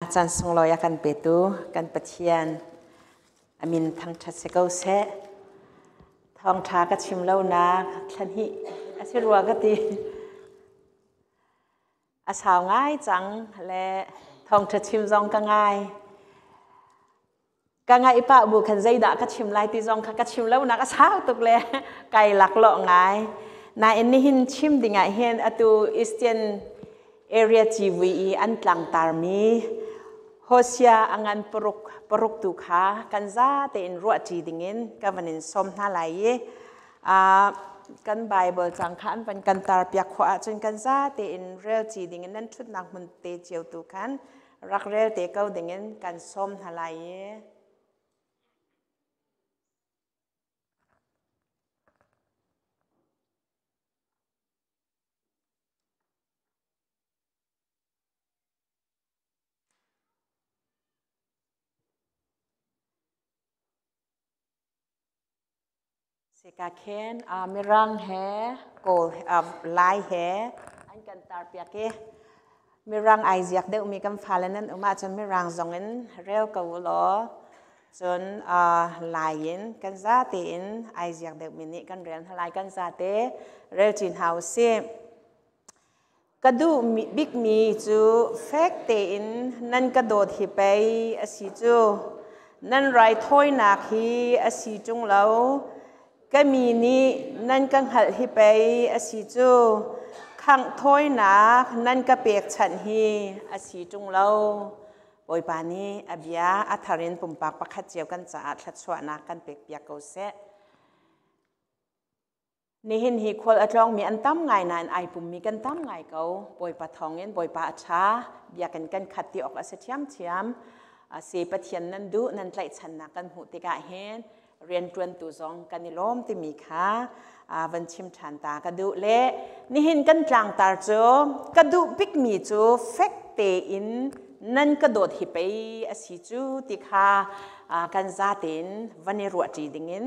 Caan sunglawi a kan petu kan Pathian a min thangṭhat si ko seh. Thawngṭha ka chim lonak thla hnih a si rua ka ti. A sau ngai cang le thawngṭha chim zong ka ngai. Ka ngaih pah bu khan zeidah ka chim lai ti zong kha ka chim lonak a sau tuk le kai laklawh ngai. Nain nihin chim dingah hin atu Eastern Area civui i an tlangtarmi Hosea a ngan paruk paruk tu kha kan za tein ruahṭi dingin ka van in sawm hna lai i kan Bible cang kha an van kan tar piak khawh ahcun kan za tein relci dingin nan ṭhutnak hmun te cio tu khan rak rel te ko dingin kan sawm hna lai i Sika khin Mirang he Kawl Lai he an kan tarpiak i Mirang ai ziak deuhmi kan fale nan um ahcun Mirang zong in rel ko u law cun Lai in kan zate in ai ziak deuhmi nih kan rel hna lai kan zate rel chin hna u sih. Ka duh bikmi cu fek tein nan ka dawt hi pei a si cu. Nan raithawinak hi a si ṭung lo. Ka mi nih nan ka hngalh hi pei a si cu. Khangh thawinak nan ka pekchanh hi a si ṭung lo. Bawipa nih a bia a thar in pumpak pakhat cio kan caah thluachuahnak kan pekpiak ko seh. Nihin hi khual a tlawngmi an tam ngai nain ai pummi kan tam ngai ko. Bawipa thawngin Bawipa a ṭha. Biakinn kan khat ti awk a si ṭhiamṭhiam. Si Pathian nan duh, nan tlaihchannak kan hmuh tikah hin rianṭuantu zong kan i lawm timi kha van chim ṭhan ta ka duh le nihin kan tlangtar cu ka duh bikmi cu fek tein nan ka dawt hi pei a si cu ti kha kan zatein van i ruahṭi dingin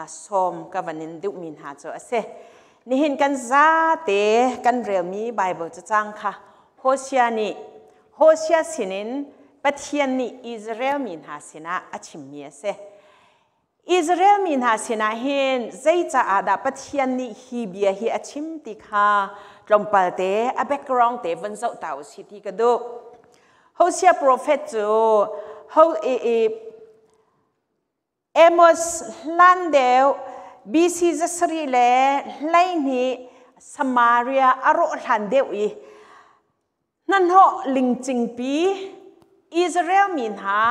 sawm ka van in duhmi hna cu a si. Nihin kan zate kan relmi Bible cacang kha Hosea nih Hosea sinin Pathian nih Israel mi hna sinah a chimmi a si. Israel mi hna sinah hin zeicaah dah Pathian nih hi bia hi a chim ti kha tlawmpal te a background te vun zoh ta u si ti ka duh. Hosea prophet cu ho i Amos hlan deuh BC zasarih le 12 Samaria a rawh hlan deuh i hnahnawh lingcingpi Israel mi hna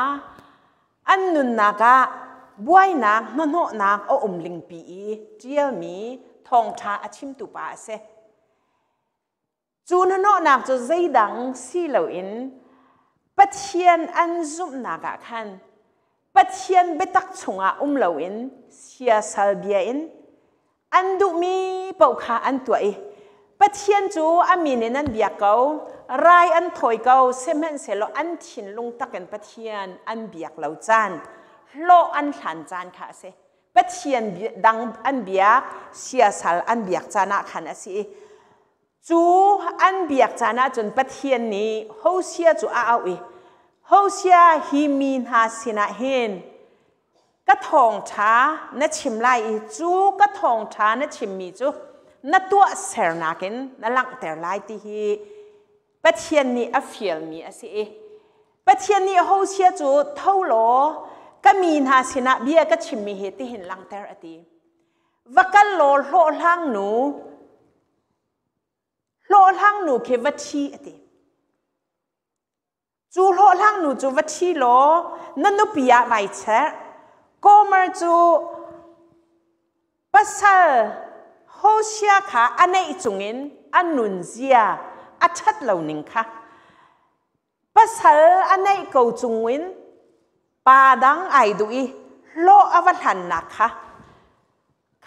an nunnak ah buainak hnahnawhnak a um lingpi i ṭialmi thawngṭha a chimtu pa a si. Cu hnahnawhnak cu zeidang si loin Pathian an zumhnak ah khan Pathian biatak chungah um loin siasal bia in an duhmi paoh kha an tuah i Pathian cu a min in an biak ko, rai an thawi ko, sihmanhsehlaw an thinlung takin Pathian an biak lo caan, hlawh an hlan caan kha a si. Pathian dang an biak, siasal an biak caan ah khan a si i cu an biak caan ah cun Pathian nih Hosea cu a auh i Hosea hi mi hna sinah hin ka thawngṭha na chim lai i cu ka thawngṭha na chimmi cu na tuahsernak in na langhter lai ti hi Pathian nih a fialmi a si i Pathian nih Hosea cu tho law ka mi hna sinah bia ka chimmi hi tihin langhter a ti. Va kal law hlawhhlang nu hlawhhlang nu khi va ṭhi a ti. Cu hlawhhlang nu cu va ṭhi law na nupi ah vai cherh. Gomer cu pasal Hosea kha a neih cungin a nunzia a ṭhat lo ning kha pasal a neih ko cungin pa dang ai duh i hlawh a va hlannak kha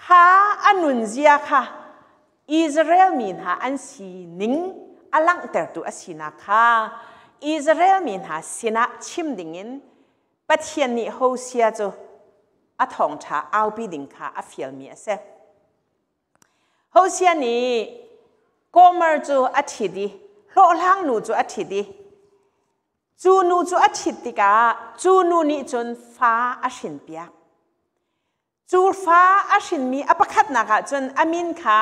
kha a nunzia kha Israel mi hna an sining a langhtertu a sinak kha Israel mi hna sinah chim dingin Pathian nih Hosea cu a thawngṭha aupi ding kha a fialmi a si. Hosea nih Gomer cu a ṭhit i hlawhhlang nu cu a ṭhit i. Cu nu cu a ṭhit tikah cu nu nih cun fa a hrinpiak. Cu fa a hrinmi a pakhatnak ah cun a min kha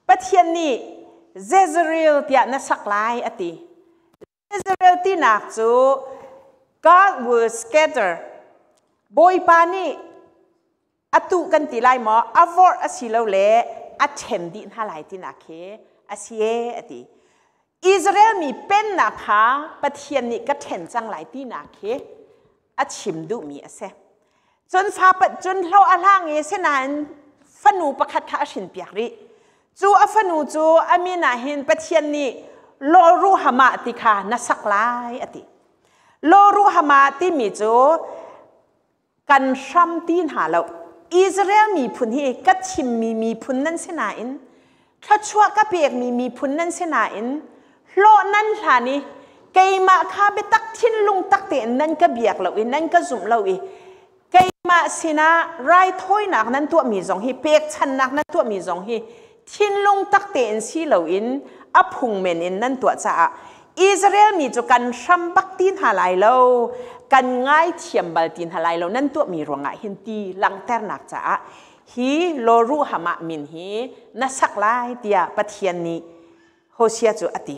Pathian nih Jezreel tiah na sak lai a ti. Jezreel tinak cu God will scatter. Bawipa nih atu kan ti lai maw a vorh asilole a ṭhen dih hna lai tinak khi a si e a ti. Israel mi pennak kha Pathian nih ka ṭhen cang lai tinak khi a chim duhmi a si. Cun fa cun hlawh a hlang i sinain fanu pakhat kha a hrinpiak rih. Cu a fanu cu a min ah hin Pathian nih Lo-ruhamah ti kha na sak lai a ti. Lo-ruhamah timi cu kan hram ti hna lo. Israel miphun hi ka thimmi miphun nan si nain thluachuah ka pekmi miphun nan si nain hlawh nan hlan i keimah kha biatak thinlung tak tein nan ka biak lo i nan ka zumh lo i keimah sinah raithawinak nan tuahmi zong hi pekchannak nan tuahmi zong hi thinlung tak tein si loin a phung men in nan tuah caah Israel mi cu kan hram bak ti hna lai lo, kan ngaithiam bal ti hna lai lo nan tuahmi ruangah hin ti langhternak caah hi Lo-ruhamah min hi na sak lai tiah Pathian nih Hosea cu a ti.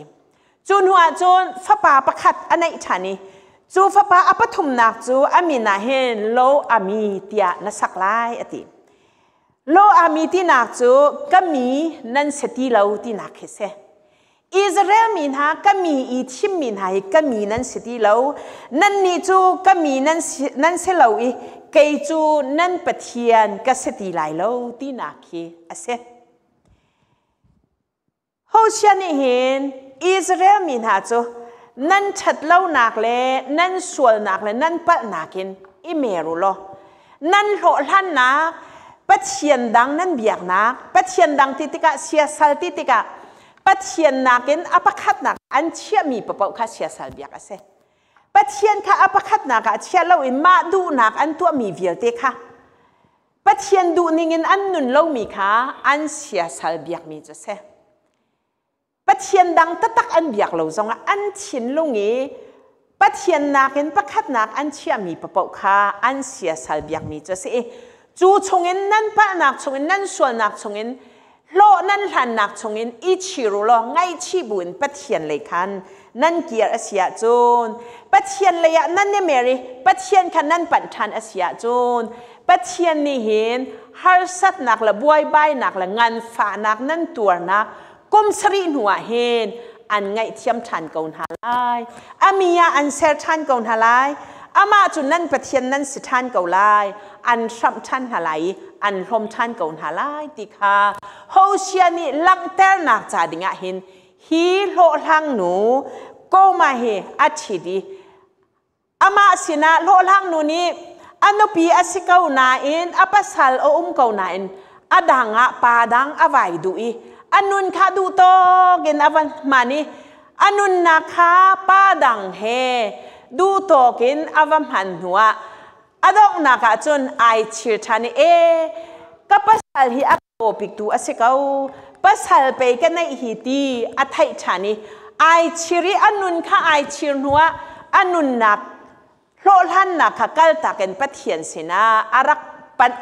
Cu hnu ah cun fapa pakhat a neih ṭhan i cu fapa a pathumnak cu a min ah hin Lo-ami tiah na sak lai a ti. Lo-ami tinak cu ka mi nan si ti lo tinak khi si. Israel mi hna ka mi i thimmi hna hi ka mi nan si ti lo. Nannih cu ka mi nan si lo i kei cu nan Pathian ka si ti lai lo tinak khi a si. Hosea nih hin Israel mi hna cu nan ṭhat lonak le nan sualnak le nan palhnak in i mer u law nan hlawhhlannak Pathian dang nan biaknak Pathian dang ti tikah siasal ti tikah Pathian nakin a pakhatnak an chiahmi paoh kha siasal biak a si. Pathian kha a pakhatnak ah chia loin mah duhnak an tuahmi vialte kha Pathian duhning in an nun lomi kha an siasal biakmi cu a si. Pathian dang taktak an biak lo zongah an thinlung i Pathian nakin pakhatnak an chiahmi paoh kha an siasal biakmi cu a si i cu chungin nan palhnak chungin nan sualnak chungin hlawh nan hlannak chungin i chir u law ngaihchih buin Pathian lei khan nan kir a si ahcun Pathian lei ah nan i mer i Pathian kha nan panh ṭhan a si ahcun Pathian nih hin harsatnak le buaibainak le nganfahnak nan tuarnak kum sarih hnu ah hin an ngaihthiam ṭhan ko hna lai. A mi ah an ser ṭhan ko hna lai. Amah cu nan Pathian nan si ṭhan ko lai. An hramh ṭhan hna lai i an hlawm ṭhan ko hna lai ti kha Hosea nih langhternak ca dingah hin hi hlawhhlang nu Gomer hi a ṭhit i amah sinah hlawhhlang nu nih a nupi a si ko nain a pasal a um ko nain a dang ah pa dang a vai duh i a nun kha duh tawk in a van hman i a nunnak kha pa dang he duh tawk in a va hman hnuah a donghnak ah cun ai chir ṭhan i e ka pasal hi a tu a si ko pasal pei ka neih hi ti a theih ṭhan i ai chir i a nun kha ai chir hnuah a nunnak hlawhhlannak kha kaltak in Pathian sinah a rak panh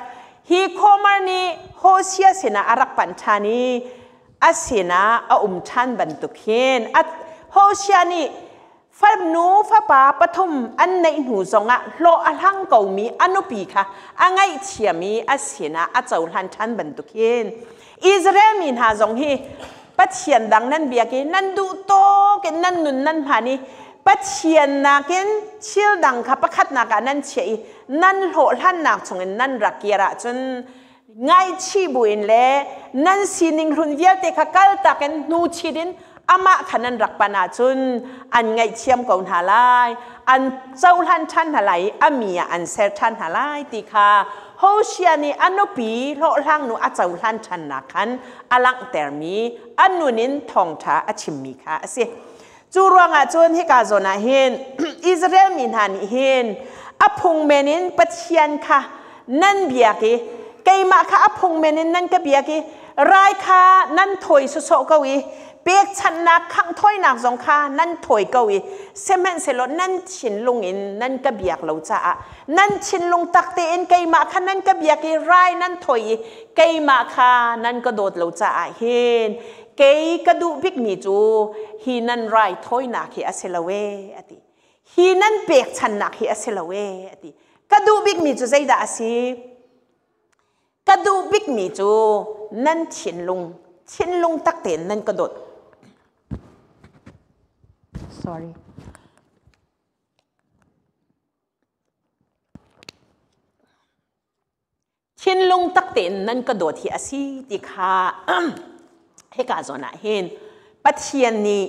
hi Gomer nih Hosea sinah a rak panh ṭhan i a sinah a um ṭhan bantuk hin Hosea nih Fanu fapa pathum an neih hnu zongah hlawh a hlang komi a nupi kha a ngaihthiam i a sinah a cohlan ṭhan bantuk hin Israel mi hna zong hi Pathian dang nan biak i nan duh tawk in nan nun nan hman i Pathian nakin thil dang kha pakhatnak ah nan chiah i nan hlawhhlannak chungin nan rak kir ahcun ngaihchih buin le nan sining hlun vialte kha kaltak in hnu chit in amah kha nan rak pan ahcun an ngaihthiam ko hna lai, an cohlan ṭhan hna lai i a mi ah an ser ṭhan hna lai ti kha Hosea nih a nupi hlawhhlang nu a cohlan ṭhannak khan a langhtermi a nun in thawngṭha a chimmi kha a si. Cu ruangah cun hika zawn ah hin Israel mi hna nih hin a phung men in Pathian kha nan biak i keimah kha a phung men in nan ka biak i rai kha nan thawi sawsawh ko i Pekchanhnak khanghthawinak zong kha nan thawi ko i sihmanhsehlaw nan thinlung in nan ka biak lo caah nan thinlung tak tein keimah kha nan ka biak i rai nan thawi i keimah kha nan ka dawt lo caah hin kei ka duh bikmi cu hi nan rai thawinak hi a si lo ee, a ti. Hi nan pekchannak hi a si lo ee, a ti. Ka duh bikmi cu zeidah a si? Ka duh bikmi cu nan thinlung, thinlung tak tein nan ka dawt. Sorry. Thinlung tak tein nan ka dawt hi a si ti kha hika zawn ah hin Pathian nih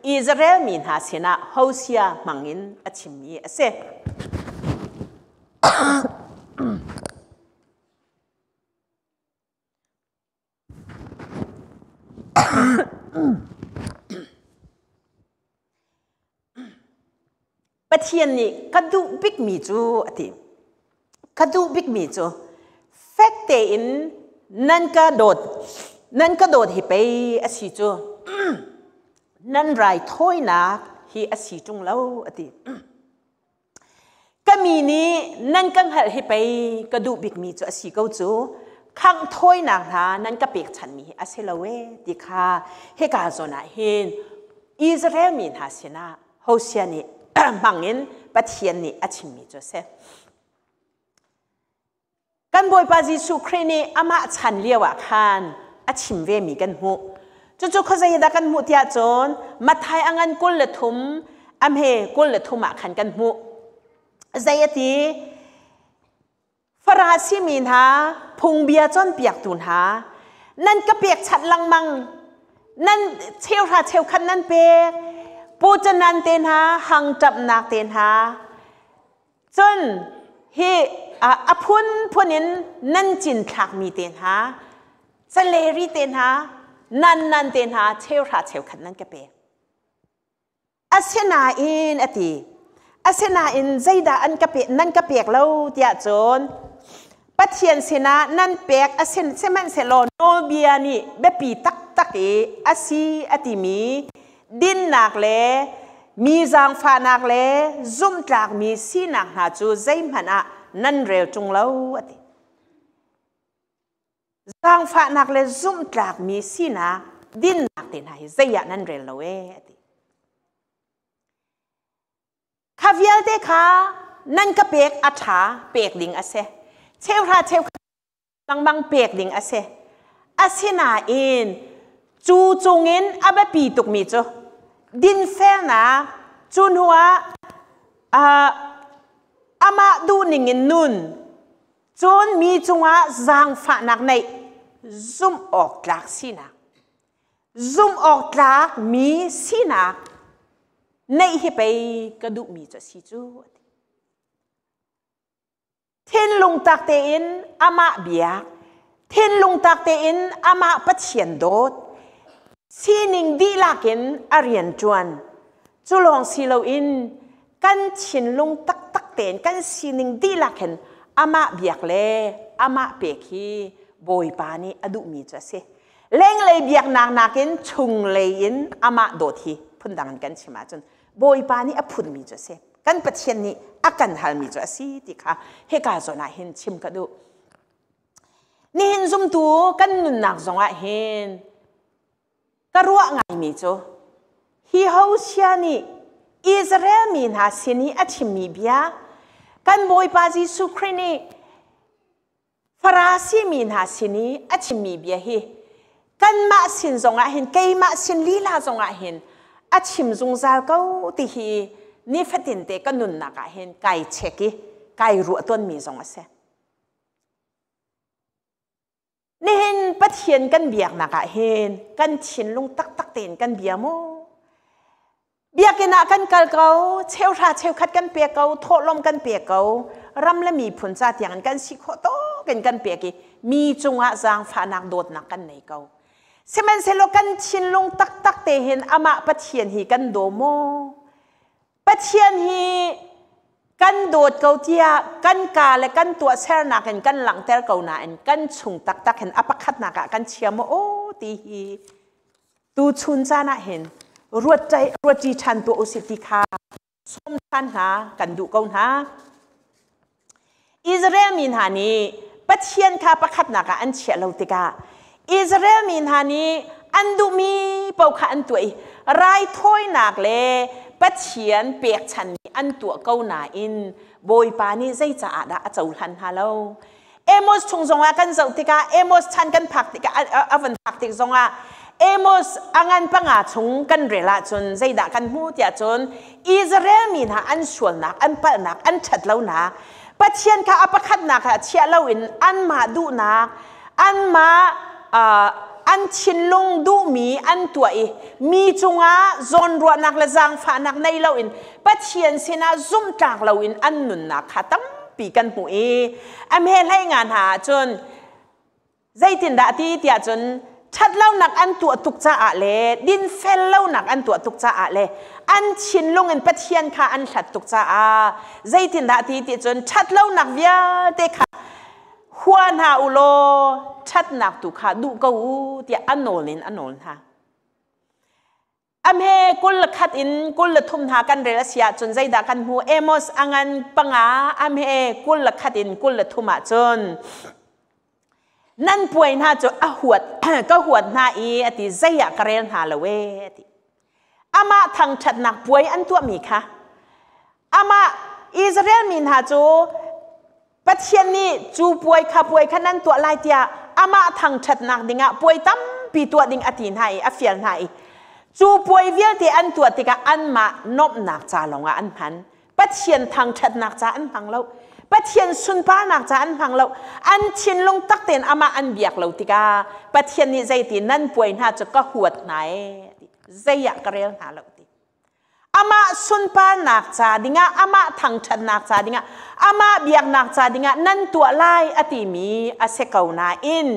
Israel mi hna sinah Hosea hmangin a chimmi a si. Pathian nih ka duh bikmi cu a ti. Ka duh bikmi cu fek tein nan ka dawt nan ka dawt hi pei a si cu nan raithawinak hi a si ṭung lo a ti. Ka mi nih nan ka hngalh hi pei ka duh bikmi cu a si ko cu khangh thawinak hna nan ka pekchanhmi hi a si lo ee ti kha hika zawn ah hin Israel mi hna sinah Hosea nih hmangin Pathian nih a chimmi cu a si. Kan Bawipa Jesuh Khrih nih amah chan lio ah khan a chim vemi kan hmuh. Cucu khuazei dah kan hmuh tiah cun Matthai a ngan 23 a hme 23 ah khan kan hmuh. Zei a ti? Farasi mi hna, phungbia cawnpiaktu hna, nan ka pekchanh lengmang, nan cheuhra cheukhat nan pek, pucanan te hna, hangṭamhnak te hna, Cun hi a phunphun in nan cinthlakmi te hna, caleri te hna, nan nan te hna cheuhra cheukhat nan ka pek. Asinain a ti, asinain zeidah an ka pek, nan ka pek lo tiah cun Pathian sinah nan pek a sin sihmanhsehlaw nawlbia nih biapi taktak i a si a timi dinnak le mi zaangfahnak le zumhtlakmi sinak hna cu zeihmanh ah nan rel ṭung lo a ti. Zaangfahnak le zumhtlakmi sinak dinnak te hna hi zei ah nan rel lo ee a ti. Kha vialte kha nan ka pek a ṭha pek ding a si. Cheuhra cheukhat lengmang pek ding a si. Asinain cu cungin a biapi tukmi cu dinfelnak cu hnuah amah duhning in nun cun mi cungah zaangfahnak neih zumh awk tlak sinak zumh awk tlak mi sinak neih hi pei ka duhmi cu a si cu a ti. Thinlung tak tein amah biak, thinlung tak tein amah Pathian dawt, sining dihlak in a rian ṭuan. Cu lawng si loin kan thinlung taktak tein kan sining dihlak hin amah biak le amah pek hi Bawipa nih a duhmi cu a si. Lenglei biaknak nakin chunglei in amah dawt hi phundang in kan chim ahcun Bawipa nih a phunmi cu a si. Kan Pathian nih a kan halmi cu a si ti kha hika zawn ah hin chim ka duh. Nihin zumtu kan nunnak zongah hin ka ruah ngaimi cu hi Hosea nih Israel mi hna sin i a chimmi bia kan Bawipa Jesuh Khrih nih Farasi mi hna sin i a chimmi bia hi kanmah sin zongah hin keimah sin lila zongah hin a chim zungzal ko ti hi nifatin te ka nunnak ah hin kai check i kai ruah tawnmi zong a si. Nihin Pathian kan biaknak ah hin kan thinlung taktak tein kan bia maw? Biakinn ah kan kal ko, cheuhra cheukhat kan pe ko, thawhlawm kan pe ko, ram le miphun ca tiangin kan si khawh tawk in kan pek i mi cungah zaangfahnak dawtnak kan nei ko. Sihmanhsehlaw kan thinlung taktak te hin amah Pathian hi kan daw maw? Pathian hi kan dawt ko tiah kan ka le kan tuahsernak in kan langhter ko nain kan chung taktak hin a pakhatnak ah kan chia maw aw ti hi Tuchun caan ah hin ruatṭi ṭhan tuah usih ti kha sawm ṭhan hna kan duh ko hna. Israel mi hna nih Pathian kha pakhatnak ah an chiah lo tikah Israel mi hna nih an duhmi paoh kha an tuah i raithawinak le Pathian pekchanmi an tuah ko nain Bawipa nih zeicaah dah a cohlan hna lo? Amos chung zongah kan zoh tikah Amos chan kan phak tikah a van phak tik zongah Amos a ngan panga chung kan rel ahcun zeidah kan hmu tiah cun Israel mi hna an sualnak, an palhnak, an ṭhatlonak Pathian kha a pakhatnak ah chiah loin anmah duhnak, anmah an thinlung duhmi an tuah i mi cungah zawnruahnak le zaangfahnak nei loin Pathian sinah zumhtlak loin an nunnak kha tampi kan hmuh i a hme hlei nga hna ahcun zeitindah ti tiah cun ṭhatlonak an tuah tuk caah le dinfel lonak an tuah tuk caah le an thinlung in Pathian kha an hlat tuk caah zeitindah ti ti cun ṭhatlonak vialte kha hua hna u law ṭhatnak tu kha duh ko u tiah a nawl in a nawl hna. A hme 21 in 23 hna kan rel a si ahcun zeidah kan hmu? Amos a ngan panga a hme 21 in 23 ahcun nan puai hna cu a huat ka huat hna i a ti zei ah ka rel hna lo e a ti. Amah thangṭhatnak puai an tuahmi kha amah Israel mi hna cu Pathian nih cu puai kha puai kha nan tuah lai tiah amah thangṭhatnak dingah puai tampi tuah ding a ti hna i a fial hna i cu puai vialte an tuah tikah anmah nuamhnak ca lawngah an hman. Pathian thangṭhatnak ca an hmang lo. Pathian sunparnak ca an hmang lo. An thinlung tak tein amah an biak lo tikah Pathian nih zeiti nan puai hna cu ka huat hna ee zei ah ka rel hna lo ti. Amah sunparnak ca dingah, amah thangṭhatnak ca dingah, amah biaknak ca dingah nan tuah lai a timi a si ko nain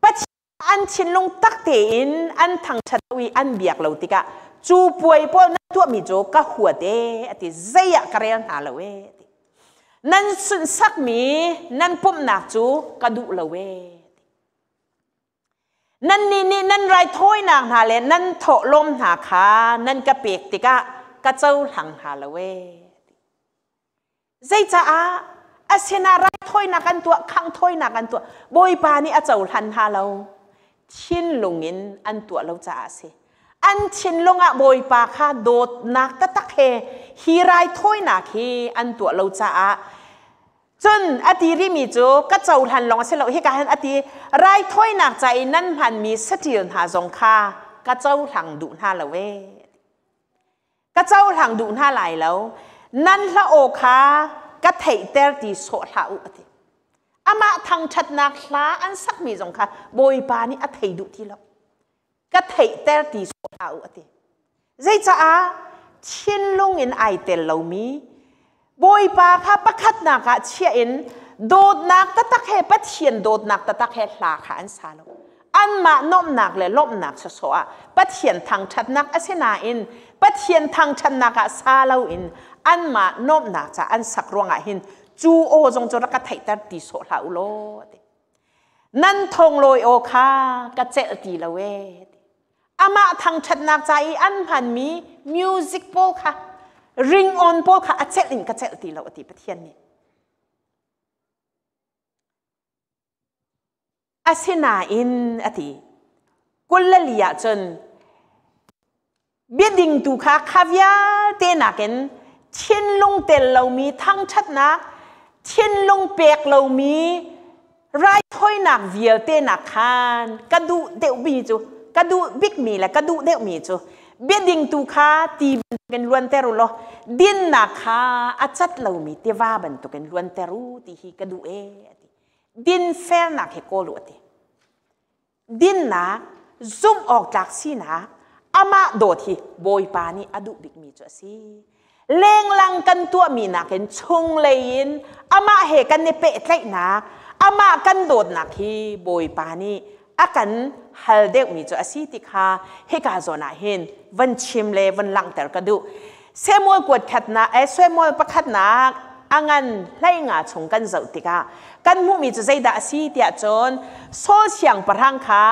Pathian an thinlung tak tein an thangṭhat lo i an biak lo tikah cu puai pawl nan tuahmi cu ka huat ee a ti zei ah ka rel hna lo ee a ti nan sunhsakmi nan pumhnak cu ka duh lo ee Nannih nih nan raithawinak hna le nan thawhlawm hna kha nan ka pek tikah ka cohlang hna lo ee. Zeicaah a sinah raithawinak an tuah, khanghthawinak an tuah, Bawipa nih a cohlan hna lo. Thinlung in an tuah lo caah a si. An thinlung ah Bawipa kha dawtnak taktak he hi raithawinak hi an tuah lo caah Cun a ti rihmi cu ka cohlan lawng a si lo hika hin a ti raithawinak ca i nan hmanmi saṭil hna zong kha ka cohlang duh hna lo ee. Ka cohlang duh hna lai lo. Nan hla aw kha ka theihter ti sawh hlah u a ti. Amah thangṭhatnak hla an sakmi zong kha Bawipa nih a thei duh ti lo. Ka theihter ti sawh hlah u a ti. Zeicaah thinlung in ai tel lomi Bawipa kha pakhatnak ah chiah in dawtnak taktak he Pathian dawtnak taktak he hla kha an sa lo. Anmah nuamhnak le lawmhnak sawsawh ah Pathian thangṭhatnak a si nain Pathian thangṭhatnak ah sa loin anmah nuamhnak ca an sak ruangah hin cu aw zong cu rak ka theihter ti sawh hlah u law ti. Nan thonglawi aw kha ka celh ti lo ee. Amah thangṭhatnak ca i an hmanmi music pawl kha ring-on pawl kha a celh in ka celh ti lo a ti Pathian nih. Asinain a ti 24 ah cun biading tu kha kha vialte nakin thinlung tel lomi thangṭhatnak thinlung pek lomi raithawinak vialte nak khan ka duh deuhmi cu ka duh bikmi le ka duh deuhmi cu biading tu kha ti bantukin luanter u law dinnak kha a cat lomi tiva bantukin luanter u ti hi ka duh ee a ti dinfelnak hi kawl u a ti dinnak zumh awk tlak sinak amah dawt hi Bawipa nih a duh bikmi cu a si lenglang kan tuahmi nakin chunglei in amah he kan i pehtlaihnak amah kan dawtnak hi Bawipa nih a kan hal deuhmi cu a si ti kha hika zawn ah hin van chim le van langhter ka duh Samuel kuat khatnak Samuel pakhatnak a ngan 15 chung kan zoh tikah kan hmuhmi cu zeidah a si tiah cun Saul siangpahrang kha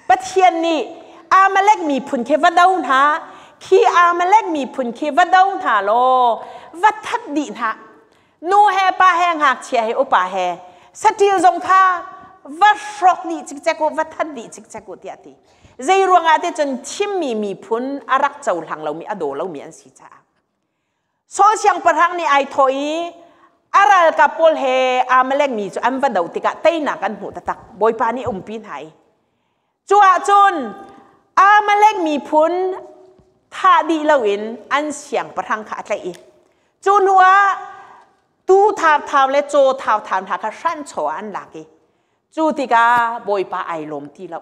Pathian nih Amalek miphun khi va do hna, khi Amalek miphun khi va do hna law va that dih hna. Nu he pa he ngakchia he upa he saṭil zong kha va hrawk dih cikcek u, va that dih cikcek u tiah ti. Zei ruangah te cun thimmi miphun a rak cohlang lomi a daw lomi an si caah. Saul siangpahrang nih ai thawh i a ralkap pawl he Amalek mi cu an va do tikah teinak an hmuh taktak. Bawipa nih umpi hna i cu ahcun Amalek miphun thah dih loin an siangpahrang kha a tlaih i cu hnu ah tuu thauthau le caw thauthau hna kha hranchaw ah an lak i cu tikah Bawipa ai lawm ti lo.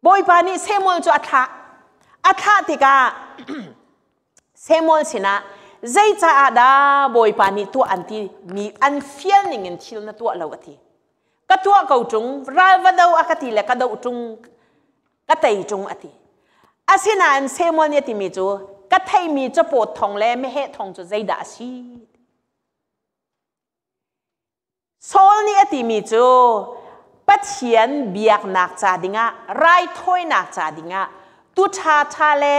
Bawipa nih Samuel cu a thlah. A thlah tikah Samuel sinah zeicaah dah Bawipa nih tuah an ti mi an fial ning in thil na tuah lo a ti. Ka tuah ko ṭung, ral va do a ka ti le ka doh ṭung, ka tei ṭung a ti. Asinain Samuel nih a timi cu ka theimi cawpawt thong le meheh thong cu zeidah a si? Saul nih a timi cu Pathian biaknak ca dingah raithawinak ca dingah tu ṭhaṭha le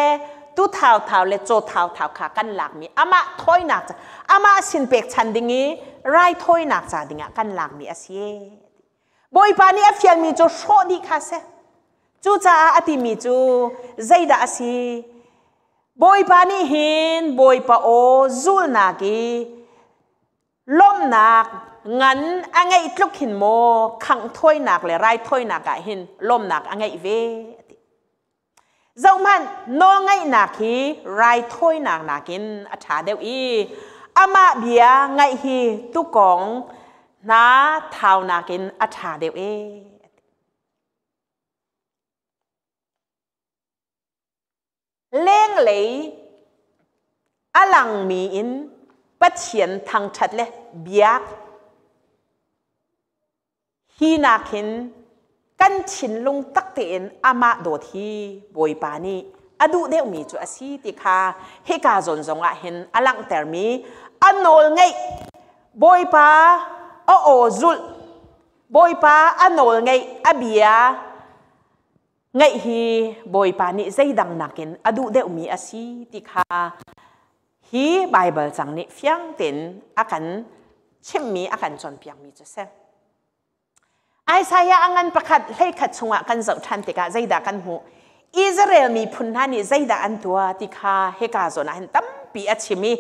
tu thauthau le caw thauthau kha kan lakmi amah thawinak ca amah sin pekchan ding i raithawinak ca dingah kan lakmi a si. Bawipa nih a fialmi cu hrawh dih kha si. Cucaah a timi cu zeidah a si? Bawipa nih hin Bawipa aw zulnak i lawmhnak ngan a ngeih tluk hin maw khangh thawinak le raithawinak ah hin lawmhnak a ngeih ve ati. Zohhmanh, nawlngaihnak hi raithawinak nakin a ṭha deuh i amah bia ngaih hi tukawng hna thau nakin a ṭha deuh e. Lenglei a langmi in Pathian thangṭhat le biak hi nakin kan thinlung tak tein amah dawt hi Bawipa nih a duh deuhmi cu a si ti kha hika zawn zong ah hin a langhtermi a nawl ngeih Bawipa a aw zulh Bawipa a nawl ngeih a bia Ngaih hi Bawipa nih zeidang nakin a duh deuhmi a si ti kha hi Baibal cang nih fiang tein a kan chimhmi a kan cawnpiakmi cu a si. Isaiah a ngan pakhat 11 chungah kan zoh ṭhan tikah zeidah kan hmuh? Israel miphun hna nih zeidah an tuah ti kha hika zawn ah hin tampi a chim i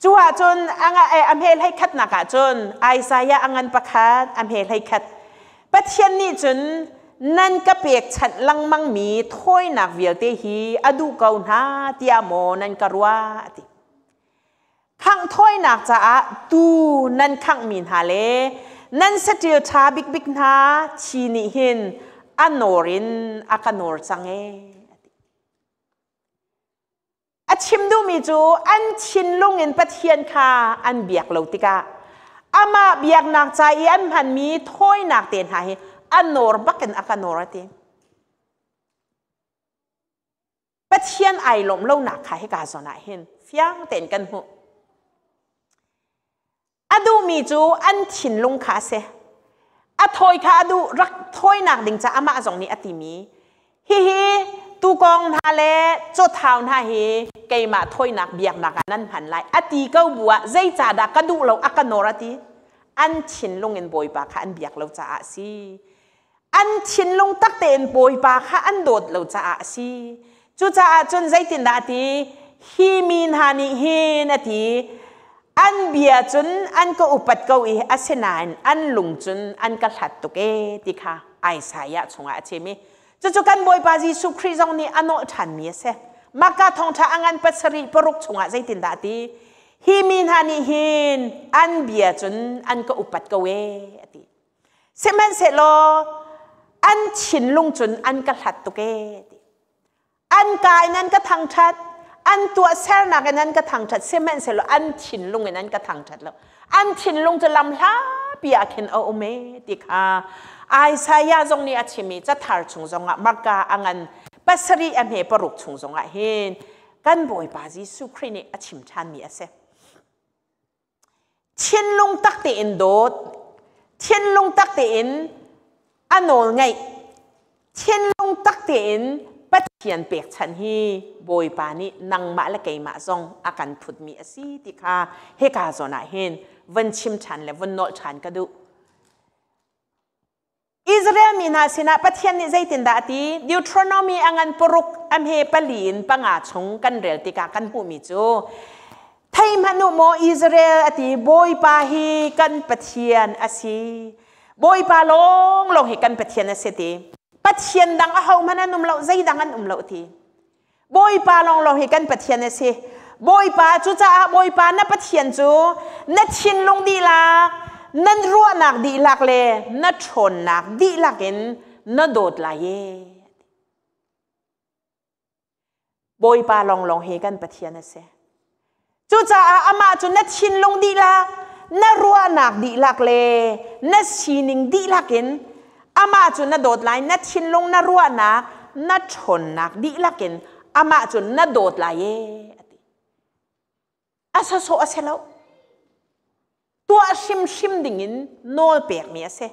cu ahcun a hme 11nak ah cun Isaiah a ngan pakhat a hme 11 Pathian nih cun nan ka pekchanh lengmangmi thawinak vialte hi a duh ko hna tiah maw nan ka ruah a ti. Khangh thawinak caah tu nan khanghmi hna le nan saṭil ṭha bikbik hna thi nih hin a nawr in a ka nawr cang ee. A chim duhmi cu an thinlung in Pathian kha an biak lo tikah amah biaknak ca i an hmanmi thawinak te hna hi a nawr bakin a ka nawr a ti. Pathian ai lawmh lonak kha hika zawn ah hin fiang tein kan hmuh. A duhmi cu an thinlung kha a si. A thawi kha a duh rak thawinak ding ca amah zong nih a timi hihi tukawng hna le cawthau hna hi keimah thawinak biaknak ah nan hman lai a ti ko bu ah zeicahdah ka duh lo a ka nawr a ti an thinlung in Bawipa kha an biak lo caah a si an thinlung tak tein Bawipa kha an dawt lo caah a si cucaah cun zeitindah a ti hi mi hna nih hin a ti an bia cun an ka upat ko i asinain an lung cun an ka hlat tuk e ti kha Isaiah chungah a chim i cucu kan Bawipa Jesuh Khrih zong nih a nawlh ṭhanmi a si Marka thawngṭha a ngan pasarih paruk chungah zeitindah a ti hi mi hna nih hin an bia cun an ka upat ko e a ti Sihmanhsehlaw an thinlung cun an ka hlat tuk ee ti. An ka in an ka thangṭhat, an tuahsernak in an ka thangṭhat, sihmanhsehlaw an thinlung in an ka thangṭhat lo. An thinlung cu lam hlapi ah khin a um ee ti kha Isaiah zong nih a chim i cathar chung zongah Marka a ngan pasarih a hme paruk chung zongah hin kan Bawipa Jesuh Khrih nih a chim ṭhanmi a si. Thinlung tak tein dawt, thinlung tak tein a nawl ngaih. Thinlung tak tein Pathian pekchanh hi Bawipa nih nangmah le keimah zong a kan phutmi a si ti kha hika zawn ah hin von chim ṭhan le von nolh ṭhan ka duh. Israel mi hna sinah Pathian nih zeitindah a ti? Deuteronomy a ngan paruk a hme pali in panga chung kan rel tikah kan hmuhmi cu Thei hmanh u maw Israel a ti Bawipa hi kan Pathian a si. Bawipa lawnglawng hi kan Pathian a si ti. Pathian dang ahohmanh an um lo, zeidang an um lo ti. Bawipa lawnglawng hi kan Pathian a si. Bawipa cucaah Bawipa na Pathian cu na thinlung dihlak, na ruahnak dihlak le na ṭhawnnak dihlak in na dawt lai e. Bawipa lawnglawng hi kan Pathian a si. Cucaah amah cu na thinlung dihlak, na ruahnak dihlak le na sining dihlak in amah cu na dawt lai, na thinlung, na ruahnak, na ṭhawnnak dihlak in amah cu na dawt lai e a ti. A sawsawh a si lo. Tuah hrimhrim dingin nawl pekmi a si.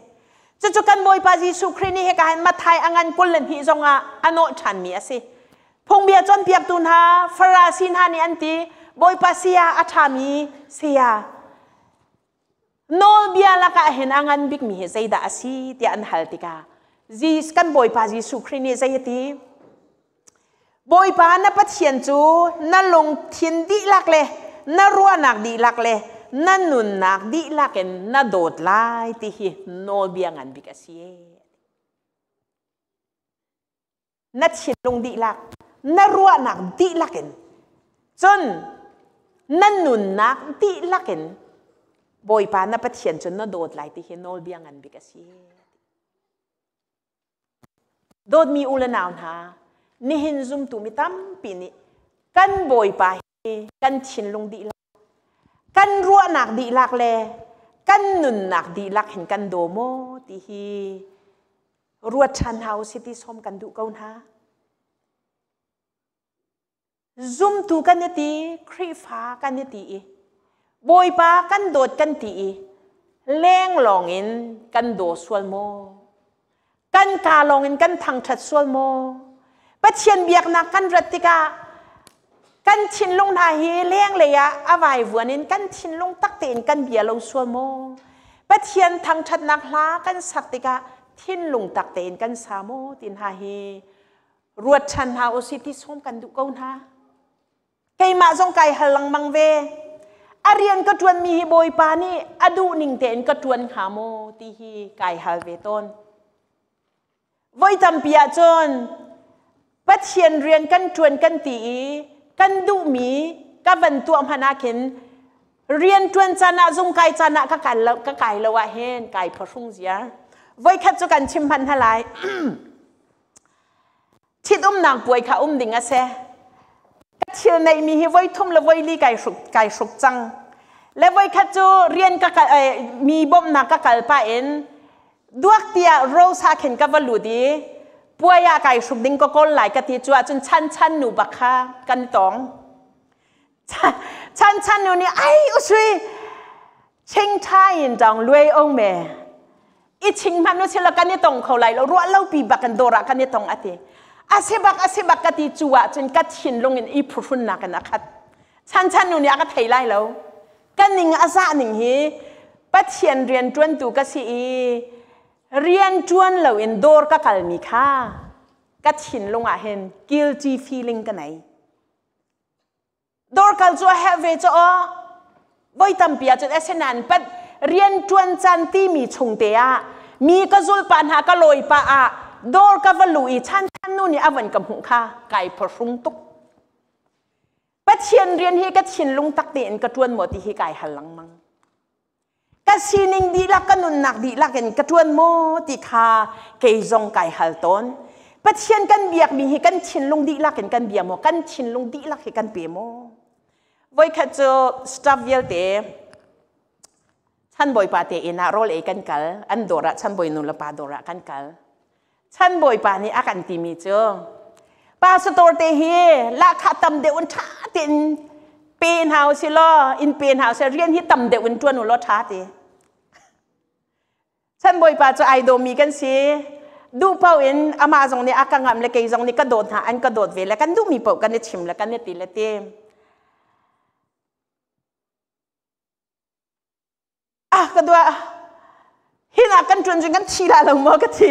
Cucu kan Bawipa Jesuh Khrih nih hika hin Matthai a ngan 22 zongah a nawh ṭhanmi a si. Phungbia cawnpiaktu hna, Farasi hna nih an ti, Bawipa saya a ṭhami saya, nawlbia lakah hin a ngan bikmi hi zeidah a si tiah an hal tikah kan Bawipa Jesuh Khrih nih zei a ti? Bawipa na Pathian cu na lungthin dihlak le na ruahnak dihlak le na nunnak dihlak in na dawt lai ti hi nawlbia ngan bik a si. Na thinlung dihlak, na ruahnak dihlak in, cun na nunnak dihlak in Bawipa na Pathian cu na dawt lai ti hi nawlbia ngan bik a si. Dawtmi u le nau hna, nihin zumtu mi tampi nih kan Bawipa hi kan thinlung dihlak, kan ruahnak dihlak le kan nunnak dihlak hin kan daw maw ti hi ruat ṭhan hna usih ti sawm kan duh ko hna. Zumtu kan i ti, Khrihfa kan i ti i, Bawipa kan dawt kan ti i, lenglawng in kan daw sual maw? Kan kaa lawng in kan thangṭhat sual maw? Pathian biaknak kan rat tikah kan thinlung hna hi lenglei ah a vaivuan in kan thinlung tak tein kan bia lo sual maw? Pathian thangṭhatnak hla kan sak tikah thinlung tak tein kan sa maw ti hna hi Ruat ṭhan hna usih ti sawm kan duh ko hna. Keimah zong kai hal lengmang ve. A rian ka ṭuanmi hi Bawipa nih a duh ning tein ka ṭuan hnga maw ti hi kai hal ve tawn. Voi tampi ahcun Pathian rian kan ṭuan kan ti i kan duhmi ka van tuah hmanh ah khin rian ṭuan caan ah zung kai caan ah ka kai lo ka kai lo ah hin kai phahrung ziar. Voikhat cu kan chim hmanh hna lai. Ṭhitumnak puai kha um ding a si. Ka thil neihmi hi voi thum le voi li kai hruk, kai hruk cang. Le voi khat cu rian ka kal, eh, mi bawmhnak ka kal pah in duak tiah rosa khin ka va lut i puai ah kai hruk ding ka kawl lai ka ti cu ahcun chan chan nu bak kha kan tong. Chan chan nu nih ai usui ching tha in dong luai ong me i ching hmanh u sila kan i tong kho lai lo ruah lo pi bak in dawr ah kan i tong ati a si bak a si bak ka ti cu ah cun ka thinlung in i phuhrunnak in a khat chan chan nu nih a ka thei lai lo ka ning a zah ning hi Pathian rian ṭuantu ka si i rian ṭuan lo in dawr ka kalmi kha ka thinlung ah hin guilty feeling ka nei. Dawr kal cu a herh ve cu aw. Voi tampi ahcun asinain pat rian ṭuan caan timi chung te ah mi ka zulpa hna ka lawi pah ah dawr ka va luh i chan chan nu nih a van ka hmuh kha kai phuhrung tuk. Pathian rian hi ka thinlung tak tein ka ṭuan maw ti hi kai hal lengmang. Ka sining dihlak ka nunnak dihlak in ka ṭuan maw ti kha kei zong kai hal tawn. Pathian kan biakmi hi kan thinlung dihlak in kan bia maw? Kan thinlung dihlak hi kan pe maw? Voikhat cu staff vialte chanbawipa te inn ah rawl ei kan kal. An dawr ah chanbawi nu le pa dawr ah kan kal. Chanbawipa nih a kan timi cu pastor te hi lahkhah tam deuh in ṭha tein pe hna usih law in pe hna usih rian hi tam deuh in ṭuan u law ṭha ti. Chanbawipa cu ai dawmi kan si. Duh paoh in amah zong nih a ka ngamh le kei zong nih ka dawt hna, an ka dawt ve le kan duhmi paoh kan i chim le kan i ti le ti. Ah ka dua hina kan ṭuan cun kan thi la lo maw ka thi.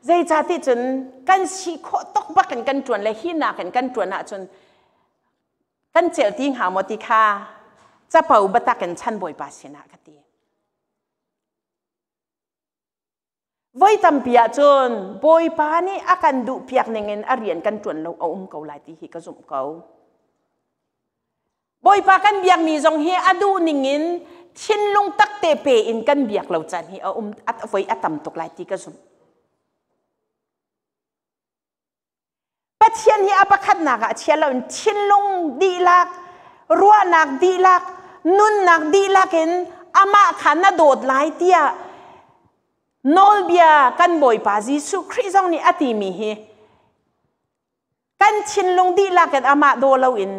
Zeicati cun kan si khawh tok bak in kan ṭuan le hi nakin kan ṭuan ahcun kan celh ti hnga maw ti kha capo biatak in chan bawipa sinah ka ti. Voi tampi ahcun Bawipa nih a kan duhpiak ningin a rian kan ṭuan lo a um ko lai ti hi ka zumh ko. Bawipa kan biakmi zong hi a duh ningin thinlung takte pe in kan biak lo caan hi a um voi a tam tuk lai ti ka zumh. Pathian hi a pakhatnak ah chia loin thinlung dihlak, ruahnak dihlak, nunnak dihlak in amah kha na dawt lai tiah nawlbia kan Bawipa Jesuh Khrih zong nih a timi hi kan thinlung dihlak in amah daw loin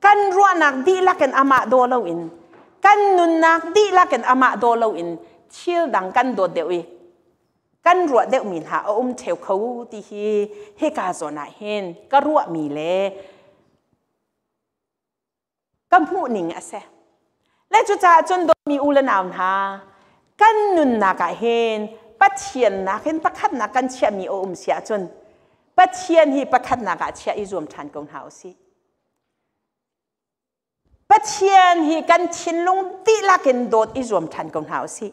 kan ruahnak dihlak in amah daw loin kan nunnak dihlak in amah daw loin thil dang kan dawt deuh i kan ruah deuhmi hna a um ṭheo kho ti hi hika zawn ah hin ka ruahmi le ka hmuhning a si. Le cucaah cun dawtmi u le nau hna, kan nunnak ah hin Pathian nakin pakhatnak kan chiahmi a um si ahcun Pathian hi pakhatnak ah chiah i zuam ṭhan ko hna u sih. Pathian hi kan thinlung dihlak in dawt i zuam ṭhan ko hna u sih.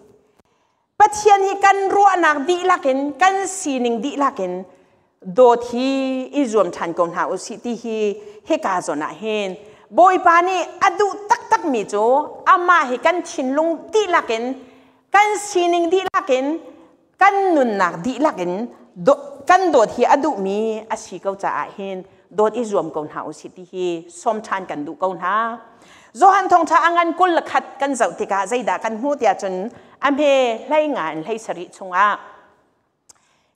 Pathian hi kan ruahnak dihlak in, kan sining dihlak in dawt hi i zuam ṭhan ko hna u sih ti hi hika zawn ah hin Bawipa nih a duh taktakmi cu amah hi kan thinlung dihlak in, kan sining dihlak in, kan nunnak dihlak in kan dawt hi a duhmi a si ko caah hin dawt i zuam ko hna u sih ti hi sawm ṭhan kan duh ko hna. Johan thawngṭha a ngan 21 kan zoh tikah zeidah kan hmuh tiah cun a hme hlei nga in hlei sarih chungah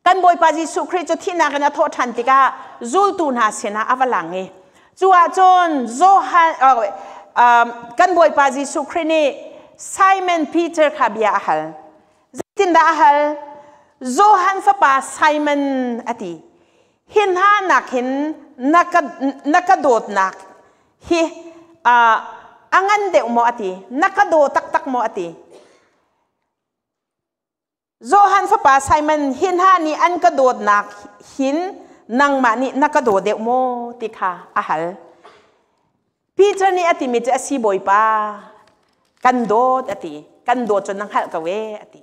kan Bawipa Jesuh Khrih cu thihnak in a thawh ṭhan tikah zultu hna sinah a va lang i cu ahcun Johan kan Bawipa Jesuh Khrih nih Simon Peter kha bia a hal. Zeitindah a hal? Johan fapa Simon a ti. Hi hna nak hin na ka dawtnak hi a ngan deuh maw a ti. Na ka daw taktak maw a ti. Johan fapa Simon hi hna nih an ka dawtnak hin nangmah nih na ka daw deuh maw ti kha a hal. Peter nih a timi cu a si bawipa kan dawt a ti kan dawt cu na hngalh ko e a ti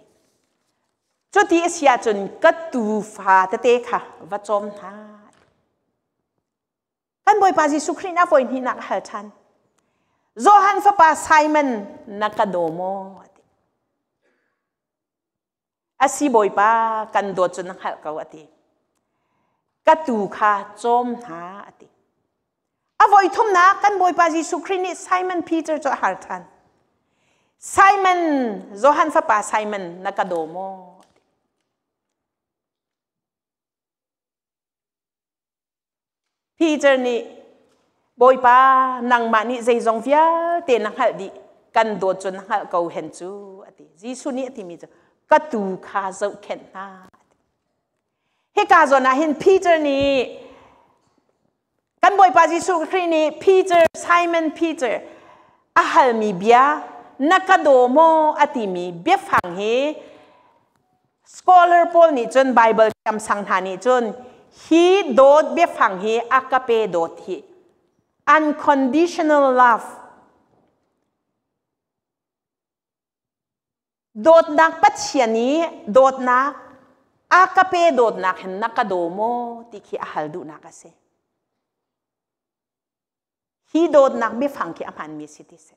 cuti a si ahcun ka tuufa tete kha va cawm hna kan bawipa Jesuh Khrih nih a voi hnihnak a hal ṭhan Johan fapa Simon na ka daw maw a ti A si bawipa kan dawt cu na hngalh ko a ti. Ka tuu kha cawm hna a ti. A voi thumnak kan bawipa Jesuh Khrih nih Simon Peter cu a har ṭhan. Simon, Johan fapa Simon, na ka daw maw? Peter nih Bawipa nangmah nih zeizong vialte na hngalh dih kan dawt cu na hngalh ko hen cu a ti. Jesuh nih a timi cu ka tuu kha zohkhenh hna. Hika zawn ah hin Peter nih kan Bawipa Jesuh Khrih nih Peter Simon Peter a halmi bia na ka daw maw a timi biafang hi Scholar pawl nih cun Bible thiamsang hna nih cun hi dawt biafang hi a ka pe dawt hi unconditional love dawtnak Pathian i dawtnak a ka pe dawtnak hin na ka daw maw ti khi a hal duhnak a si. Hi dawtnak biafang khi a hmaanmi si ti si.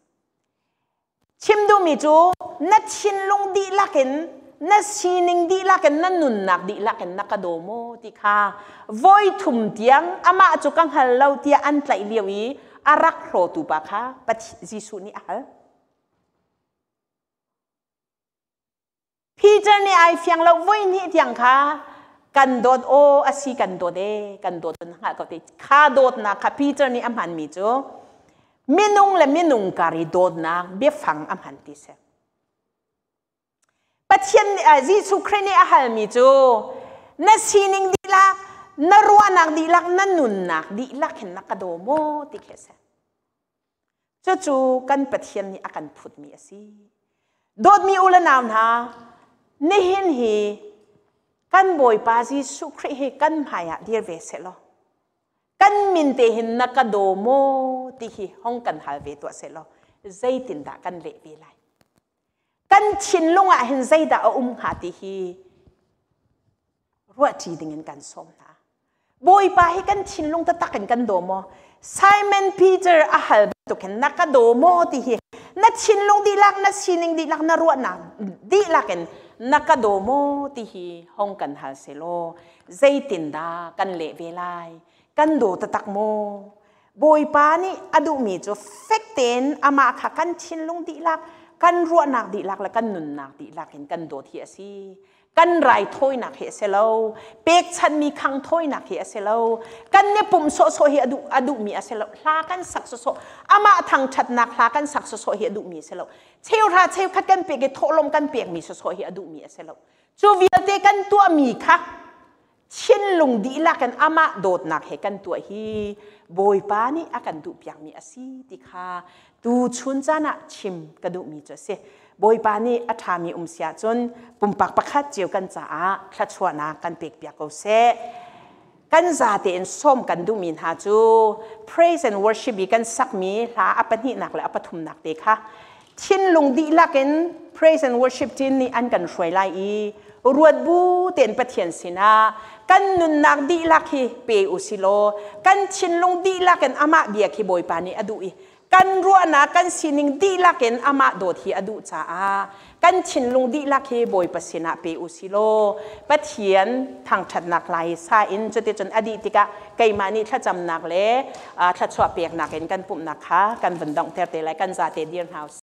Chim duhmi cu na thinlung dihlak in na sining dihlak in na nunnak dihlak in na ka daw maw ti kha voi thum tiang amah cu ka hngal lo tiah an tlaih lio i a rak hlawtu pa kha Jesuh nih a hal. Peter nih ai fiang lo voi hnih tiang kha kan dawt aw a si kan dawt e kan dawt na hngalh ko te kha dawtnak kha Peter nih a hmanmi cu minung le minung kar i dawtnak biafang a hman ti si. Pathian Jesuh Khrih nih a halmi cu na sining dihlak, na ruahnak dihlak, na nunnak dihlak hin na ka daw maw ti khi a si. Cucu kan Pathian nih a kan phutmi a si. Dawtmi u le nau hna, nihin hi kan Bawipa Jesuh Khrih hi kan hmaiah dir ve seh law kan min te hin na ka daw maw ti hi hong kan hal ve tuah seh law zeitindah kan leh ve lai? Kan thinlung ah hin zeidah a um hnga ti hi ruahṭi dingin kan sawm hna. Bawipa hi kan thinlung taktak in kan daw maw? Simon Peter a hal bantuk hin na ka daw maw ti hi na thinlung dihlak, na sining dihlak, na ruahnak dihlak in na ka daw maw ti hi hong kan hal selaw zeitindah kan leh ve lai? Kan daw taktak maw? Bawipa nih a duhmi cu fek tein amah kha kan thinlung dihlak, kan ruahnak dihlak le kan nunnak dihlak in kan dawt hi a si. Kan raithawinak hi a si lo, pekchanhmi khangthawinak hi a si lo, kan i pumh sawhsawh hi a duhmi a si lo, hla kan sak sawhsawh, amah thangṭhatnak hla kan sak sawhsawh hi a duhmi a si lo, cheuhra cheukhat kan pek i thawhlawm kan pekmi sawhsawh hi a duhmi a si lo. Cu vialte kan tuahmi kha thinlung dihlak in amah dawtnak he kan tuah hi Bawipa nih a kan duhpiakmi a si ti kha tu chun caan ah chim ka duhmi cu a si. Bawipa nih a ṭhami um si ahcun pumpak pakhat cio kan caah thluachuahnak kan pekpiak ko seh. Kan zate in sawm kan duhmi hna cu praise and worship i kan sakmi hla a pahnihnak le a pathumnak te kha thinlung dihlak in praise and worship team nih an kan hruai lai i ruat bu tein Pathian sinah kan nunnak dihlak hi pe u si law kan thinlung dihlak in amah bia khi Bawipa nih a duh i kan ruahnak kan sining dihlak in amah dawt hi a duh caah kan thinlung dihlak hi Bawipa sinah pe u si law Pathian thangṭhatnak lai sa in cuticun a dih tikah keimah nih thlacamnak le thluachuah peknak in kan pumhnak kha kan vun donghter te lai. Kan zate dir hna.